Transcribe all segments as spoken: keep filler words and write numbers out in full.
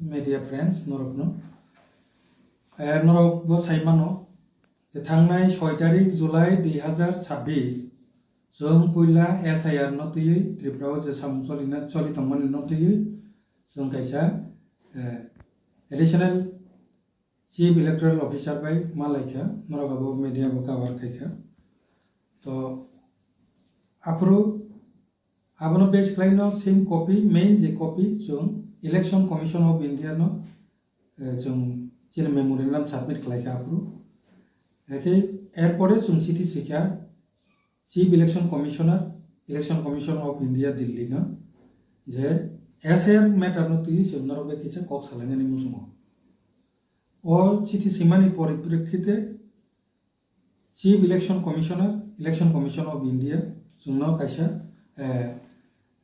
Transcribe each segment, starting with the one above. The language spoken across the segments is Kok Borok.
Media friends, norokno. Eh, norok bo sai mano, je thangnai soi tarik July dui hazar chabbish, chwng puila S I R no twiwi, Tripura o je samung choli na, choli tongmani no twiwi, chwng kaisa, eh, additional Chief Electoral Officer bai ma laikha, norok abo media bo cover khaikha. To aphuru abono base khlaino same copy, main je copy chwng Election Commission of India no, eh, chwng chini memorandum submit khlaikha aphuru. Hakhe erpore chwng chithi swikha Chief Election Commissioner, Election Commission of India Delhi no, je S I R matter no twiwi chwng norok bai kisa kok salainani muchungo. O chithi swimani poriprekhite Chief Election Commissioner, Election Commission of India, chwngno kaisa, eh,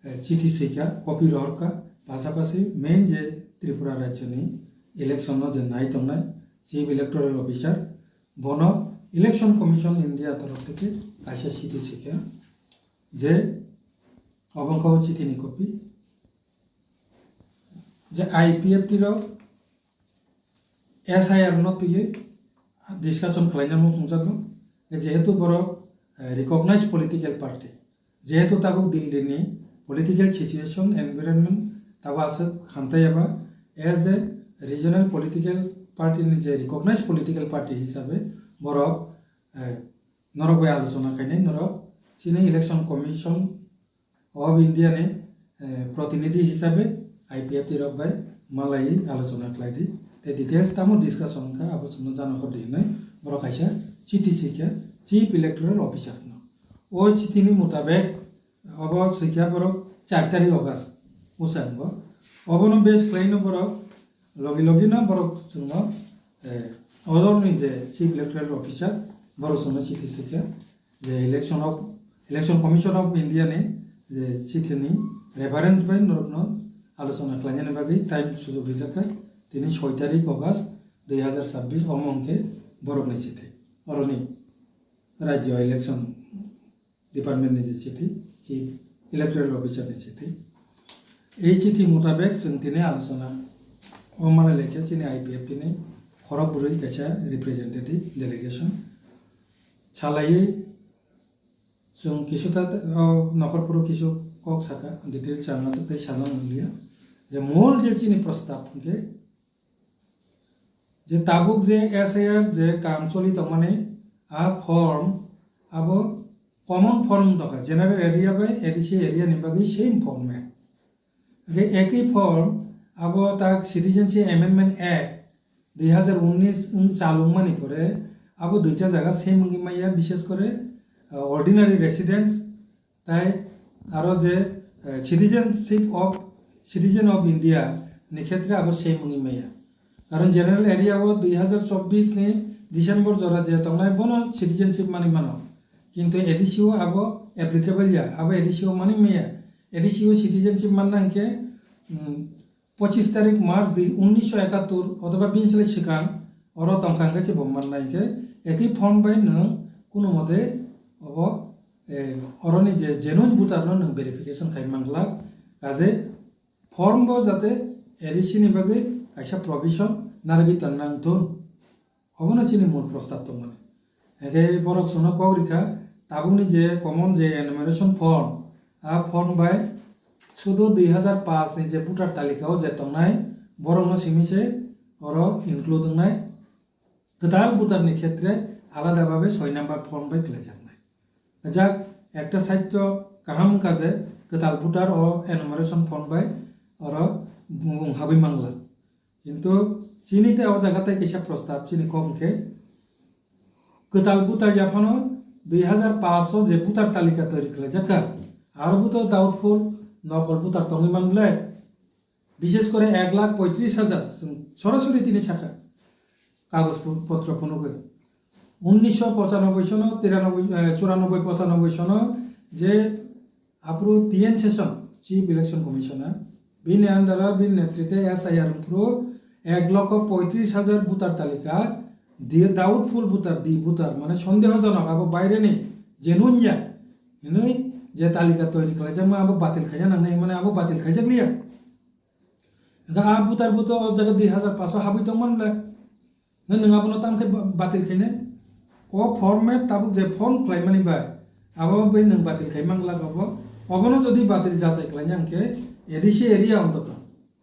eh, chithi swikha, copy rohorkha, pasapasi main je Tripura rajyoni election no je nai tongnai Chief Electoral Officer, bono Election Commission India torof theke kaisa chithi swikha, je obo wngkha o chithi ni copy, je I P F T rok S I R no twiwi discussion khlaina muchungjago. Jehetu borok, eh, recognized political party, jehetu tabuk Delhi ni political situation, environment tabuk aswk hamtaiya ba, as a regional political party ni je recognized political party hisabe borok, eh, norok bai alochona khainai, norok chini Election Commission of India ni, eh, protinidhi hisabe I P F T rok bai malai alochona khlai di. Tei details tamo discussion wngkha, abo chwngno jana hor di hinwi borok kaisa chithi swikha Chief Electoral Officer no. O chithi ni mutabek obo swikha borok char tarik August bwskango. Obono base khlaino borok logi logi no borok chwngno, eh, odorni je Chief Electoral Officer borok chwngno chithi swikha. Je election of, Election Commission of India ni je chithi ni reference bai norokno alochona khlainani bagwi time sujok rijak kha, tini soi tarik August dui hazar chabbish, omo hwnkhe borokni chithi. Oroni Rajya Election Department ni je chithi, Chief Electoral Officer ni chithi. Ei chithi mutabek chwng tini alochona o malai lekha chini I P F T ni khorok bwrwi kaisa representative delegation. Salaiwi chwng kisu ta, o nokhor phuru kisu kok saka, detail chana tei sana nanglia. Je mol je chini prostab hwnkhe je tabuk je S I R je kam choli tongmani a form abo common form tongkha, general area bai A D C area ni bagwi same format. Hwnkhe ekwi form abo tak Citizenship Amendment Act dui hazar unnish wng chalungmani pore abo duita jaga same wngwi maya, bishes kore, ah, ordinary residents tai aro je, eh, citizenship of, citizen of India ni khetre abo same wngwi maya. Karon general area o dui hazar chobbish ni December jora je tongnai bono citizenship manwi mano. Kintu A D C o abo applicable ya, abo A D C o manwi maya. A D C o citizenship manna hwnkhe, mm, pochis tarik March dui, unnisho ekattor othoba bini sle swkang oro tongkha hwnkhe se bo mannai hwnkhe ekwi form bai nwng kunumote obo, eh, oroni je genuine voter no nwng verification khai manglak. Kaje form bo jate A D C ni bagwi kaisa provision narwgwi tong nang thun. Obono chini mul prostab tongmani. Hwnkhe borok chwngno kok rikha, tabukni je common je enumeration form, a form bai sudu dui hazar paanch ni je voter talika o je tongnai, borokno simi se oro include wngnai. Kwtal voter ni khetre alada babe soi number form bai kwlaijaknai. Jak ekta side o kaham wngkha je kwtal voter o enumeration form bai oro bung habwi mangla. Kintu chini tei o jaga tei kisa prostab chini kok hwnkhe kwtal voter yaphano dui hazar paanch o je voter talika toiri khlaijak kha, aro bo to doubtful nokol voter tongwi man bwle. Bishes kore ek lakh poitris hajar chwng sorasori tini sakha kagoj pu-, potro phunugwi. Unnisho pochanoboi sono, tiranoboi, eh, churanobboi pochanoboi sono je aphuru T N Session, Chief Election Commissioner, bini under o, bini netrite S I R wngphuru ek lokho poitris hajar voter talika, di-, doubtful voter, di voter, mane sondehojonok, abo baireni, genuine ya hinwi je talika toiri khlaijakma, abo batil khaina nangnai, mane abo batil khaijakliya. Hwnkhe a voter bo to o jaga dui hazar paso habwi tongmani le. Hwnkhe nwng abono tamo khe ba-, batil khainai. O format tabuk je form khlaimani bai, abo bai nwng batil khai mangla obo. Obono jodi batil jachai khlaina hwnkhe A D C area ontoto.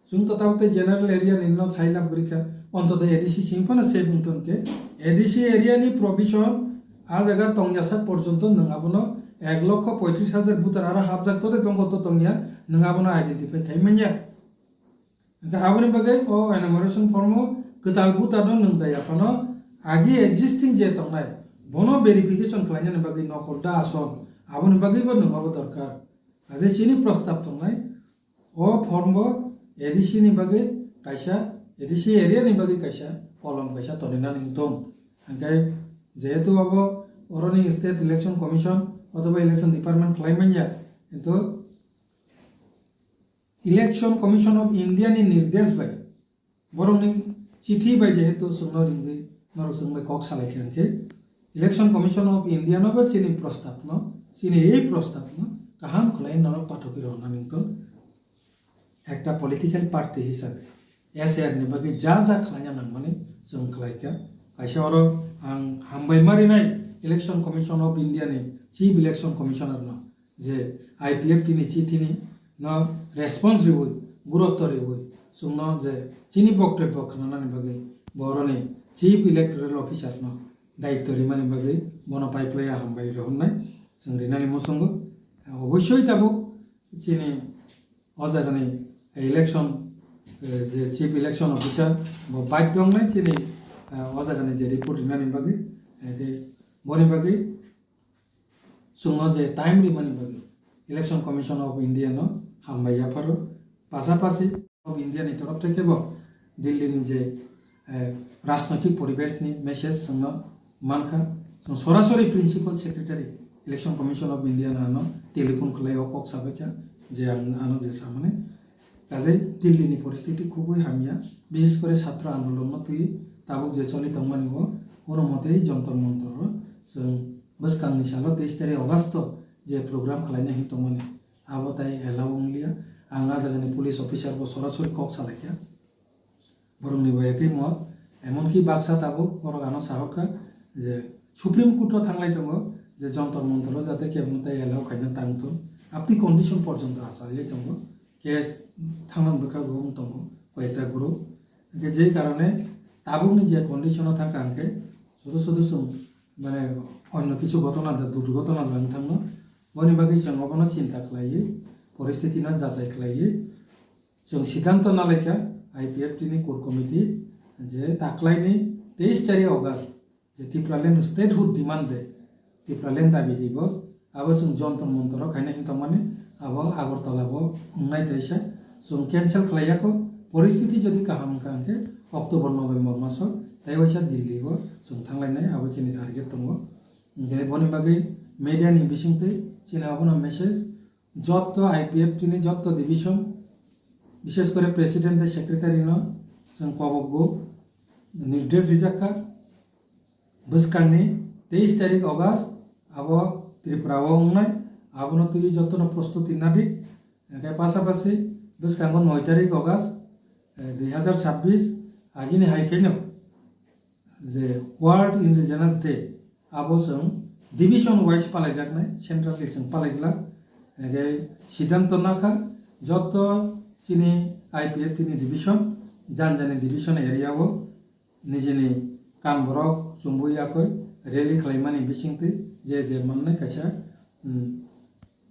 Chwng to tabuk tei general area ni no sai lab gori kha, ontoto A D C sing phano se bung ton khe, A D C area ni provision a jaga tongya sak porjonto nwng abono ek lokho poitris hajar voter aro hapjak to de tongkho to tongya, nwng abono identify khai manya. Hwnkhe aboni bagwi o enumeration form o kwtal voter no nwng daya phano agi existing je tongnai bono verification khlainani bagwi nokol da asol aboni bagwi bo nwng obo dorkar. Ajai chini prostab tongnai. O form bo A D C ni bagwi kaisa, A D C area ni bagwi kaisa kolom kaisa toninani wngthung. Hwnkhe jehetu abo oroni State Election Commission othoba Election Department khlai manya, kintu Election Commission of India ni nirdesh bai, borokni chithi bai jehetu chwngno ringwi norok chwng bai kok salai kha hwnkhe, Election Commission of India no bo chini prostab no, chini ei prostab no kaham khlai norok pathogwi rwnani wngthung. Ekta political party hisabe S R ni bagwi ja ja khlaina nangmani chwng khlai kha. Kaisa oro ang hambai ma rinai Election Commission of India ni Chief Election Commissioner no, je I P F T ni chithi ni no response riwi, gurutto riwi, chwngno je chini boktobbo khwnanani bagwi boroni Chief Electoral Officer no daityo rimani bagwi bono pai phlai ya hambai rohornai chwng rinani muchungo. Obossoi tabuk chini o jagani election, eh, je Chief Election Officer bo baidhyo wngnai chini, eh, o jagani je report rinani bagwi, eh, tei boni bagwi chwngno je time rimani bagwi Election Commission of India no hambai yapharo. Pasapasi of India ni torof theke bo Delhi ni je, eh, rajnoitik poribesh ni message chwngno mankha. Chwng sorasori Principal Secretary Election Commission of India no ano telephone khlai o kok sabaikha je ang ano je samani. Kajai Delhi ni poristiti khubui hamya, bishes kore chhatro andolon no twi tabuk je choli tongmani o, uno motei Jantar Mantar o chwng bwskangni salo teis tarik August o je program khlaina hin tongmani, abo tai allow wnglia. Ang a jagani police officer bo sorasori kok salaikha. Borokni bo ekoi mot, emonki baksa tabuk borok ano sahokkha je Supreme Court o thanglai tongo je Jantar Mantar o jate kebono tai allow khaina tangthun. Apni condition porjonto achalai tongo, case thangna bwkha bo wng tongo koyekta group. Hwnkhe je karone tabukni je condition o thangkha hwnkhe sudu sudu chwng mane onno kichu gotona da, durgotona da wng thangno. Boni bagwi chwng obono chinta khlaiwi, poristiti no jachai khlaiwi, chwng siddhanto nalaikha I P F T ni core committee je taklaini teis tarik August je Tipraland Statehood Demand Day, Tipraland Dabi Divos, abo chwng Jantar Mantar o khaina hin tongmani, abo Agartala bo wngnai taisa, chwng cancel khlaiya kho, poristiti jodi kaham wngkha hwnkhe October November maso tai waisa Delhi o chwng thanglainai, abo chini target tongo. Hwnkhe boni bagwi media ni bisingtwi chini abono message, jotto I P F T ni jotto division, bishes kore president tei secretary no chwng kobokgo nirdesh rijak kha, bwskangni teis tarik August abo Tripura o wngnai, abono twiwi jotono prostuti nadik. Hwnkhe pasapasi bwskango noi tarik August, eh, dui hazar chabbish agini hai khaino je World Indigenous Day, abo chwng division wise palaijaknai, centrally chwng palaijla. Hwnkhe siddhanto nakha, joto chini I P F T ni division, jani jani division area o nijini kan borok chumui yakui rally khlaimani bisingtwi je je mannai kaisa, mm,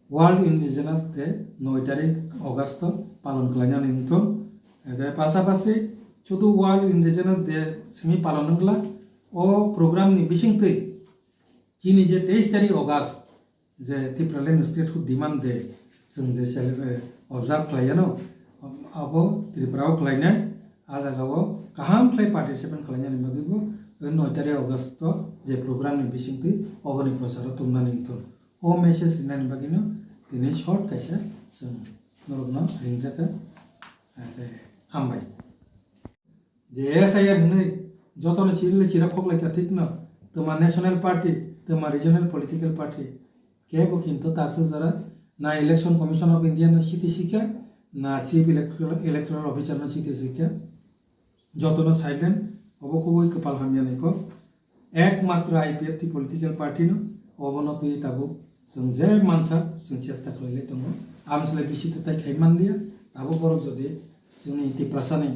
World Indigenous Day noi tarik August o palon khlainani wngthung. Hwnkhe pasapasi sudu World Indigenous Day simi palon wngla, o program ni bisingtwi chini je teis tarik August je Tipraland Statehood Demand Day chwng je cele-, eh, observe khlaiano, abo Tripura o khlainai, a jaga o kaham khlai participate khlainani bagwi bo noi tarik August o je program ni bisingtwi oboni prochar o tumnani wngthung. O message rinani bagwino tini short kaisa chwng norokno ringjakha. Hwnkhe hambai. Je S I R hinwi jotono chirili chira khoklaikha thikno, twma national party, twma regional political party, kebo kinto taksa jora na Election Commission of India no siti sikha, na chief electoral, electoral officer no site sikha, jotono silent, obo kubui kwpal hamyani kok. Ekmatro I P F T political party no, obono twi tabuk chwng je mansa chwng chesta khlailai tongo. Amsle bisi tatai khai manliya, tabuk borok jodi chwngni Tiprasani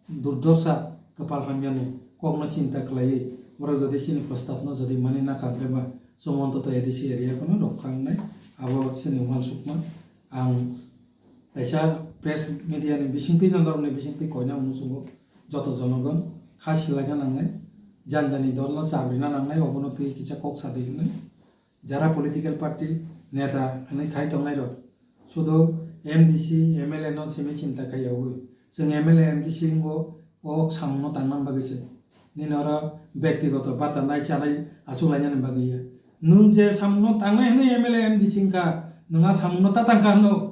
durdosa kwpal hamyani kokno chinta khlaiwi borok jodi chini prostabno jodi mani nakha hwnkhe ba chwng ontoto A D C area phano rwkha wngnai, abo chini uansukma. Ang kaisa press media ni bisingtwi no norokni bisingtwi koina muchungo joto jonogon kha silaina nangnai, jani jani dolno chabrina nangnai, obono twi kisa kok sa di hwnwi. Jara political party neta hwnwi khai tongnai rok sudu M D C, M L A no simi chinta khai yawi. Chwng M L A, M D C wngo o samungno tangna bagwi se. Nini oro bektigoto bata nai chanai achuk lainani bagwi ya. Nwng je samungno tangnai hwnwi M L A, M D C wngkha, nwng a samungno ta tangkha hwno.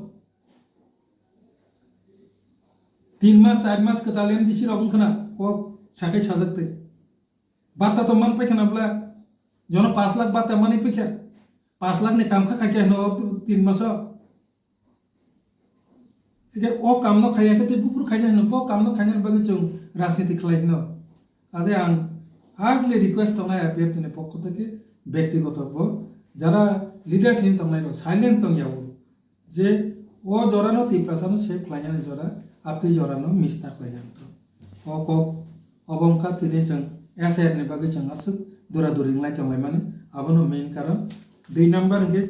Tin mas, char mas kwtal M D C rok wngkhana kok sakai sajak twi. Bata to man paikha na bla. Jono pash lakh bata mani paikha. Pash lakh ni kam kha khaikha hwno o tin maso. Eke o kam no khaiya khe tei buphuru khaina hwno, bo kam no khaina bagwi chwng rajniti khlai hwno. Kaje ang hardly request tongnai I P F T ni pokho theke bektigoto bo jara leaders hin tongnai rok silent tong yawi. Je o jorano Tiprasano save khlainani jora, atwi jorano miss ta khlainani to. O kok obo wngkha tini chwng S I R ni bagwi chwng aswk dura duri wnglai tonglaimani, abono main karon. Dui number hwnkhe